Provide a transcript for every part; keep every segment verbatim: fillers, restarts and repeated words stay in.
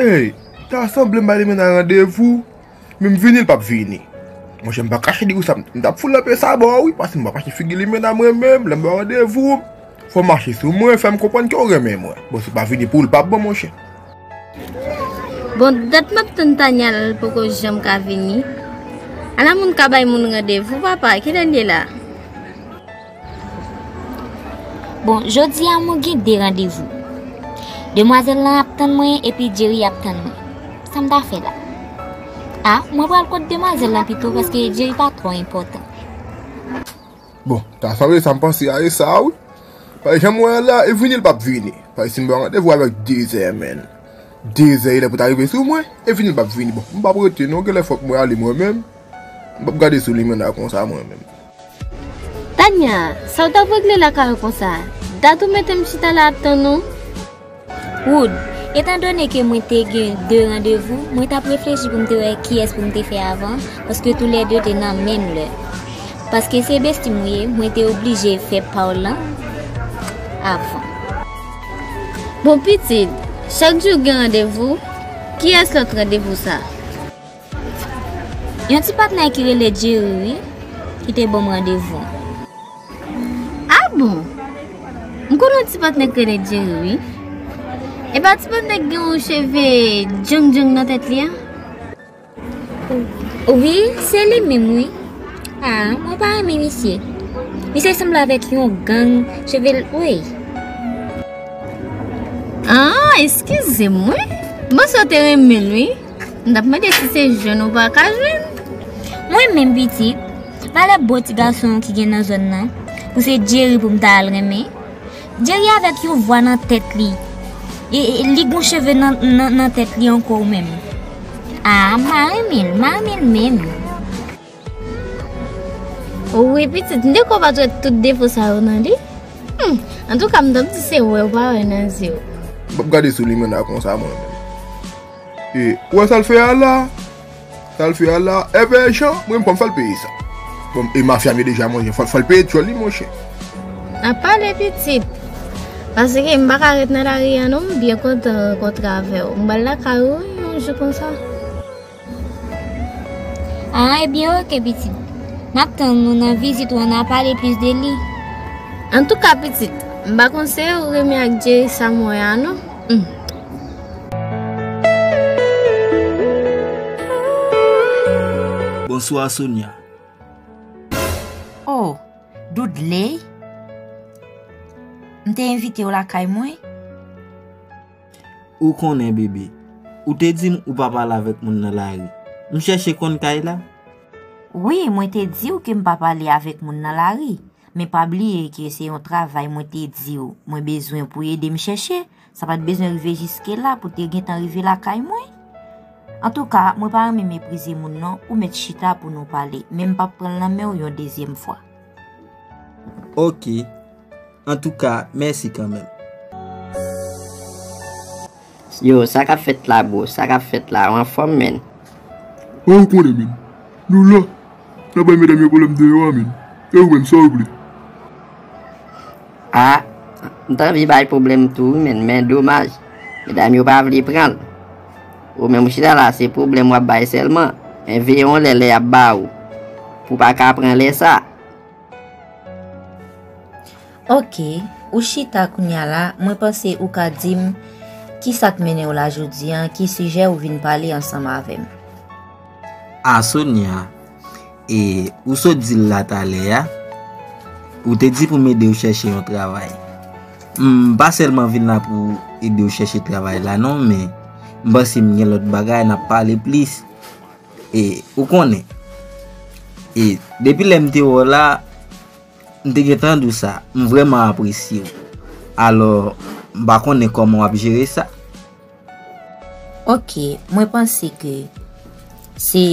Ey, ta sanble m bay Limena randevou, men m vini, l p ap vini. Monchè, m pa kache di ou sa, m t ap fout lanpe sa bò wi, paske m p ap mache figi Limena mwen menm, lè m ba w randevou, fò w mache sou mwen, fè m konprann ke w renmen mwen. Bon, si w pa vini pou ou, l p ap bon, monchè. Bon, dat m ap tann Tania la, l poko janm ka vini. Ala moun ka bay moun randevou, papa, kilè l ye la? Bon, jodi a mwen gen de randevou. Demwazèl lan ap tann mwen epi Jerry ap tann mwen. Sa m ta fè la? A, mwen pral kot demwazèl lan pito paske Jerry pa twò enpòtan. Bon, ta sanble sa m panse a e sa wi. Paske jan m wè l la, e vini l p ap vini. Paske si m ba w randevou avèk dezè, menn. Dezè, e lè pou ta rive sou mwen, e vini l p ap vini. Bon, m p ap rete non, genlè fòk mwen ale mwen menm. M p ap gade sou Limena konsa mwen menm. Tania, sa w t ap regle lakay ou konsa? Dat ou mete m chita la ap tann ou? Wood, etandone ke mwen te gen de randevou, mwen t ap reflechi pou m te wè kiyès pou m te fè avan, paske toulède te nan menm lè. Paske se besti m ou ye, mwen te oblije fè pa w lan avan. Bon pitit, chak jou gen randevou, kiyès lòt randevou sa? Yon ti patnè ki rele Jerry wi, ki te ban m randevou an. A bon? M konn yon ti patnè ki rele Jerry wi. E pa ti patnè ki gen yon cheve djang djang nan tèt li a? Wi, se li menm wi. A, mwen pa renmen misye. Misye sanble avèk yon gang, cheve l, wi. A, eskize m wi. M panse w te renmen l wi. M t ap mande si se jwenn ou pa ka jwenn. Mwen menm pitit, valè bo ti gason ki gen nan zòn nan, pou se Jerry pou m ta al renmen. Jerry avèk yon vwa nan tèt li. E, e, li gon cheve nan, nan, nan tèt li ankò menm. A, m pa renmen l, m pa renmen l menm. Wi pitit, m te kwè w pa t wè tout defo sa yo nan li. Hmm, antouka m t ap di se wè w pa wè nan zye w. M p ap gade sou Limena konsa mwen menm. E, ou wè sa l fè a la? Sa l fè a la? Enben Jan, mwen menm fò m fè l peye sa. Bon, e mafya m ye deja monchè, fò, fò l peye djòl li monchè. N ap pale pitit. Paske m pa ka ret nan lari a non, m byen kontan rankontre avè w. M pral lakay ou wi yon jou konsa. A, ebyen oke pitit. N ap tann ou nan vizit ou an, n a pale plis de li. Antouka pitit, m pa konn se ou renmen ak Jerry sa m wè a non. Hmm. Bonswa Sonia. Oh, Dudley? M te envite w lakay mwen? Ou konnen bebe, ou te di m ou pa pale avèk moun nan lari. M chèche konn kay la. Wi, mwen te di w ke m pa pale avèk moun nan lari. Men pa bliye ke se yon travay mwen te di w mwen bezwen pou ede m chèche. Sa pa t bezwen rive jiske la pou te gentan rive lakay mwen. Antouka, mwen pa renmen meprize moun non, ou mèt chita pou nou pale, men m p ap pran l nan men w yon dezyèm fwa. Oke. Antouka, mèsi kanmenm. Yo, sa k ap fèt la bro? Sa k ap fèt la? Ou anfòm menn? Bon, ou konnen menn. Nou la. N ap bay medam yo pwoblèm deyò a menn. E ou menm, sa w vle? A, m t anvi bay pwoblèm tou wi menn, men domaj, medam yo pa vle pran l. Ou menm ou chita la, se pwoblèm w ap bay sèlman. Men veye yon lè lè y ap ba ou. Pou w pa ka pran lè sa. Oke, ou chita kounya la, mwen panse ou ka di m kisa k mennen w la jodi a, ki sijè ou vin pale ansanm avè m. A Sonia, e ou sot di l la talè a, ou te di pou m ede w chèche yon travay. M pa sèlman vin la pou ede w chèche travay la non, men m panse m gen lòt bagay n ap pale plis. E ou konnen, e depi lè m te wè w la, m te gentan di w sa, m vrèman apresye w. Alò, m pa konnen kòman w ap jere sa. Oke, mwen panse ke se,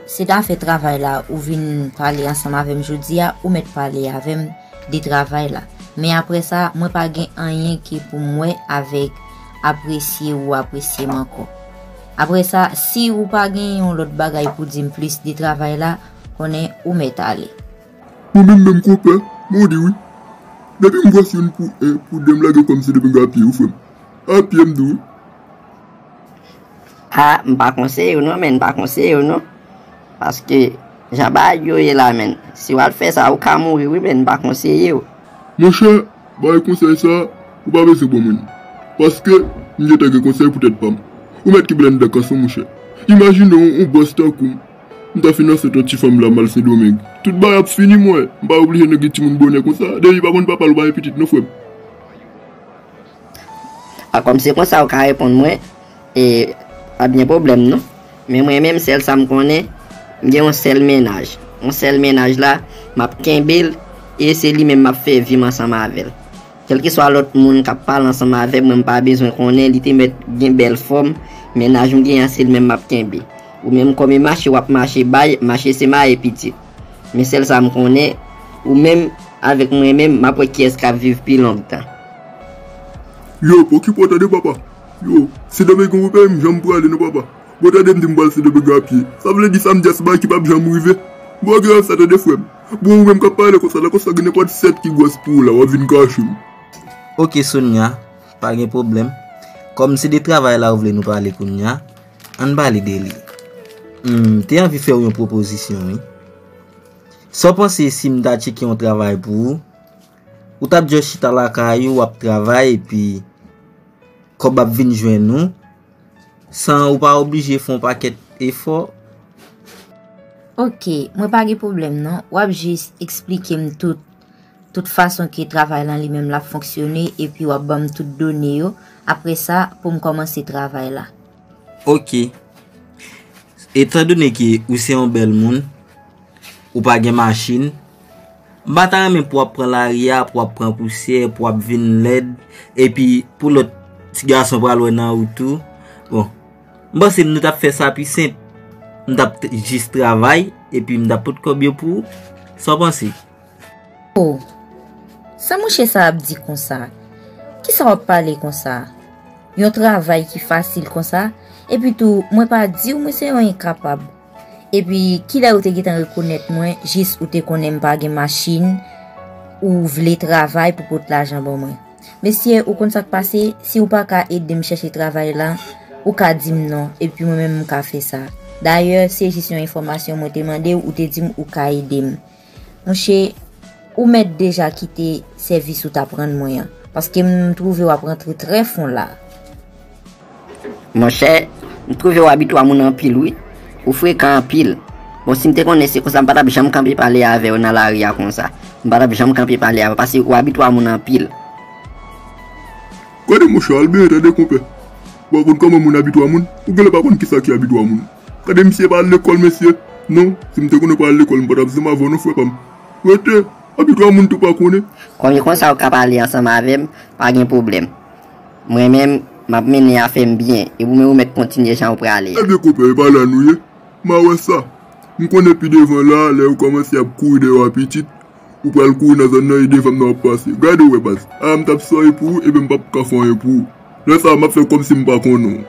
se afè travay la ou vin pale ansanm avè m jodi a, ou mèt pale avè m de travay la. Men apre sa, mwen pa gen anyen ke pou m wè avèk apresye ou apresye m ankò. Apre sa, si ou pa gen yon lòt bagay pou di m plis de travay la, konnen ou mèt ale. Mwen menm menm konpè, m ou di wi. Depi m vwès youn pou en, pou de m lage kò m se depi m gen apye ou frè m. Apye m di wi. A, m pa konseye w non, men, m pa konseye w non. Paske, jan bagay yo ye la, men, si w al fè sa, ou ka mouri wi, men, m pa konseye w. Monchè, bay konsèy sa, ou pa bezwen ban mwen li. Paske, m gentan gen konsèy pou tèt pa m. Ou mèt kenbe anndan kanson, monchè. Imajine w, yon bòs tankou m, m ta fin ansent yon ti fanm la m al Sendomeng. Tout bagay ap fini, mwen. M pa oblije nan gen timoun bonè konsa. Depi pa konn papa l, ou pa gen pitit non, frè m. A, kòm se konsa ou ka reponn mwen, e, pa gen pwoblèm non. Men mwen menm, sèl sa m konnen, m gen yon sèl mennaj. Yon sèl mennaj la, m ap kenbe l, e se li menm m ap fè vi m ansanm avè l. Kèlkeswa lòt moun k ap pale ansanm avè m, mwen m pa bezwen konnen, li te mèt gen bèl fòm, mennaj m genyen an, se li menm m ap kenbe. Ou menm kòm e mache w ap mache bay, mache se maye pitit. Men sèl sa m konnen, ou menm avèk mwen menm, m ap wè kiyès k ap viv pi long tan. Yo, pa okipe w tande papa. Yo, Sendomeng ou pè m janm prale non papa. Bon tande m di m pral Sendomeng a pye. Sa vle di sa m di a se bagay ki p ap janm rive. Bon gen sa tande frè m. Bon ou menm k ap pale konsa la konsa gen nenpòt sèt ki gwòs pou ou la w ap vin kache m. Ok Sonia, pa gen pwoblèm. Kòm se de travay la ou vle nou pale kounya, ann pale de li. M te anvi fè w yon pwopozisyon wi. Sa w panse si m ta tcheke yon travay pou ou? Ou t ap just chita lakay ou, w ap travay epi kòb ap vin jwenn ou, san ou pa oblije fè yon pakèt efò. Ok, mwen pa gen pwoblèm non. W ap jis eksplike m tout, tout fason ke travay lan li menm l ap fonksyone epi w ap ban m tout done yo. Apre sa, pou m kòmanse travay la. Ok. Etandone ke ou se yon bèl moun, ou pa gen machin, m pa ta renmen pou w ap pran lari a, pou w ap pran pousyè, pou w ap vin lèd, epi pou lòt ti gason pral wè nan ou tou. Bon, m panse nou t ap fè sa pi senp. M t ap t- jis travay, epi m t ap pot kòb yo pou ou. Sa w panse? Oh, sa mouche sa ap di konsa? Kisa w ap pale konsa? Yon travay ki fasil konsa? Epi tou, mwen pa di w mwen se yon enkapab. Epi, kilè ou te gentan rekonèt mwen, jis ou te konnen m pa gen machin, ou vle travay pou pot lajan ban mwen? Mesye, ou konn sa k pase, si ou pa ka ede m chèche travay la, ou ka di m non, epi mwen menm m ka fè sa. Dayè, se jis yon enfòmasyon mwen te mande w, ou te di m ou ka ede m. Monche, ou mèt deja kite sèvis ou t ap rann mwen an, paske m twouve w ap rantre trè fon la. Monchè, m twouve w abitwa moun anpil wi. Ou frekan anpil. Bon, si m te konnen se konsa, m pa t ap janm kanpe pale avè w nan lari a konsa. M pa t ap janm kanpe pale avè w, paske ou abitwa moun anpil. Gade monchè, al benyen tande konpè. Ou pa konn kòman moun abitwa moun? Ou genlè pa konn kisa ki abitwa moun. Gade misye pa al lekòl mesye. Non, si m te konnen w pa al lekòl, m pa t ap zanmi avè w non frè pa m. Rete, abitwa moun tou pa konnen. Kòm e konsa ou ka pale ansanm avè m, pa gen pwoblèm. Mwen menm, m ap mennen afè m byen, e ou menm ou mèt kontinye jan ou prale a. Ebyen konpè, e pa la nou ye. M a wè sa. M konnen pi devan la, lè yo kòmanse ap kouri dèyè w a pitit, ou pral kouri nan zòn nan e devan m nan w ap pase. Gade w wè baz. A m t ap sòy pou ou, ebyen m p ap ka fè anyen pou ou. Lè sa a, m ap fè kòmsi m pa konnen w.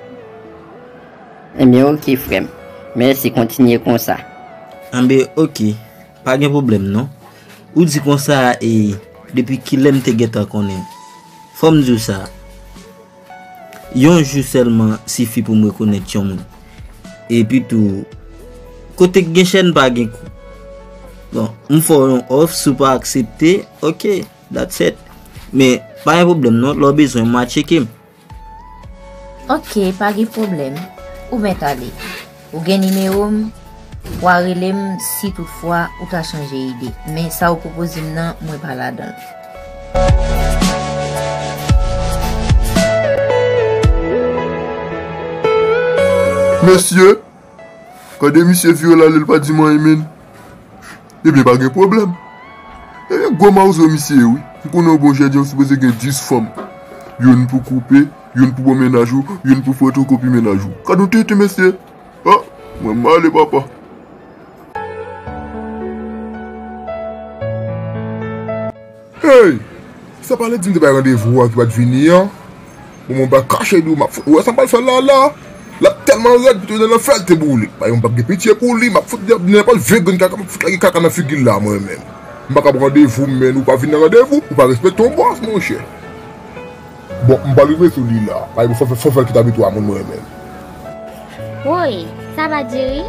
Enben oke frè m. Mèsi, kontinye konsa. Enben oke. Pa gen pwoblèm non. Ou di konsa e depi kilè m te gentan konnen? Fò m di w sa. Yon jou sèlman sifi pou m rekonèt yon moun. Epi tou, kote k gen chèn pa gen kou. Bon, m fè w yon òf, si w pa aksepte, oke, that's it. Men, pa gen pwoblèm non, lè w bezwen m, w a tcheke m. Oke, pa gen pwoblèm. Ou mèt ale. Ou gen nimewo m, w a rele m si toutfwa ou ta chanje ide. Men sa ou pwopoze m nan, mwen pa ladan l. Mesye, gade misye vire l ale, l pa di m anyen menm. Ebyen pa gen pwoblèm. Ebyen gwo mawozo misye ye wi. M konnen w bon jèdyan ou sipoze gen dis fanm. Youn pou koupe, youn pou bon mennaj ou, youn pou fotokopi mennaj ou. Gad yon tenten mesye. Ah, mwen m ale papa. Hey! Sa pale di m te bay randevou a ki pa t vini an. Bon, mwen pa kache di w, m ap fout, ou wè sa m pral fè la la? L ap tèlman rèd, pito nan lanfè l te boule. Bay mwen p ap gen pitye pou li, m ap fout nenpòt vye grenn kaka, m ap fout lage kaka nan figi l la, mwen menm. M pa ka pran randevou m, men ou pa vin nan randevou, ou pa respekte yon bòs, monchè. Bon, m pral rive sou li la. Bay mwen fò fè, fò fè l kite abitwa moun, mwen menm. Woy, sa va Jerry?